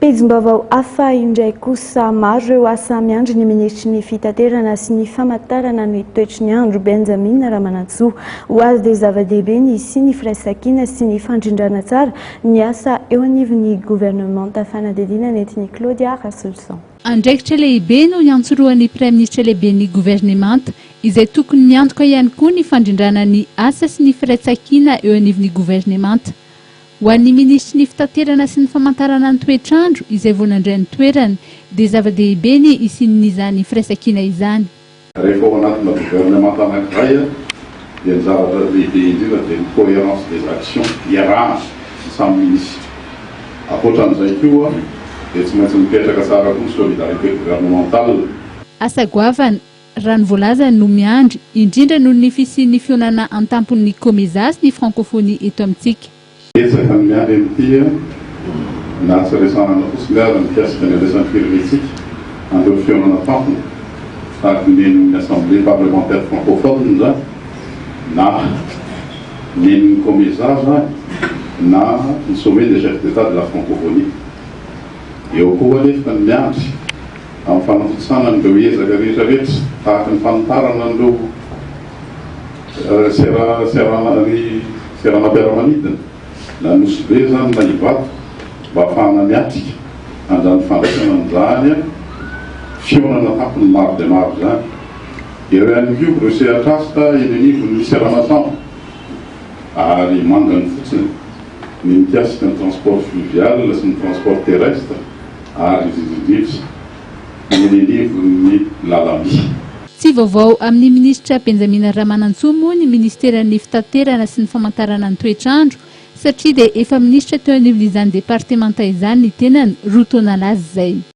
Pejim-baovao hafa indray kosa, maro ireo asa miandry ny minisitry ny fitaterana sy ny famantarana ny toetry ny andro, Benjamin Ramanantsoa. Ho azy dia zava-dehibe ny hisian'ny firaisankina sy ny fandrindrana tsara ny asa eo anivon'ny governemanta. Fanadihadiana nentin'i Claudia Rasoloson. Andraikitra lehibe no niantsorohan'ny Praiminisitra lehiben'ny governemanta, izay tokony miantoka ihany koa ny fandrindrana ny asa sy ny firaisankina eo anivon'ny governemanta. Ho an'ny minisitry ny fitaterana sy ny famantarana ny toetr'andro izay vao nandray ny toerany dia zava-dehibe ny hisian'izany firaisankina izany. Rehefa ao anatina governemanta anankiray dia ny zavatra lehibe indrindra dia ny cohérence des actions, iarahana ny samy minisitra. Ankoatran'izay koa dia tsy maintsy mipetraka tsara koa ny solidarité gouvernementale. Asa goavana, raha ny voalazany no miandry, indrindra noho ny fisian'ny fihaonana an-tampon'ny Comesa sy ny Francophonie eto amintsika. Betsaka ny miandry amin'ity na tsy resahana fotsiny ary mikasika ny andraisan'ny firenentsika an'ireo fihaonana tampony tahaka ny eny amin'ny Assemblée parlementaire francophone izany na ny eny amin'ny Comesa izany na ny Sommet des chefs d'Etat de la francophonie. Eo koa anefa ny miandry amin'ny fanatontosana an'ireo ezaka rehetra rehetra tahaka ny fanitarana an'ireo seranam-piaramanidina na Nosy Be izany na Ivato mba hahafahana miatrika an'izany fandraisana an'izany fihaonana tampony maro dia maro izany. Eo ihany koa ireo sehatr'asa eny anivon'ny seranan-tsambo ary mangany fotsiny ny mikasika ny transport fluvial sy ny transport terrestre ary indrindra indrindra eny anivon'ny lalamby. Tsy vaovao amin'ny minisitra Benjamina Ramanantsoa moa ny minisiteran'ny fitaterana sy ny famantarana ny toetr'andro satria dia efa minisitra teo anivon'izany departemanta izany ny tenany roa taona lasa izay.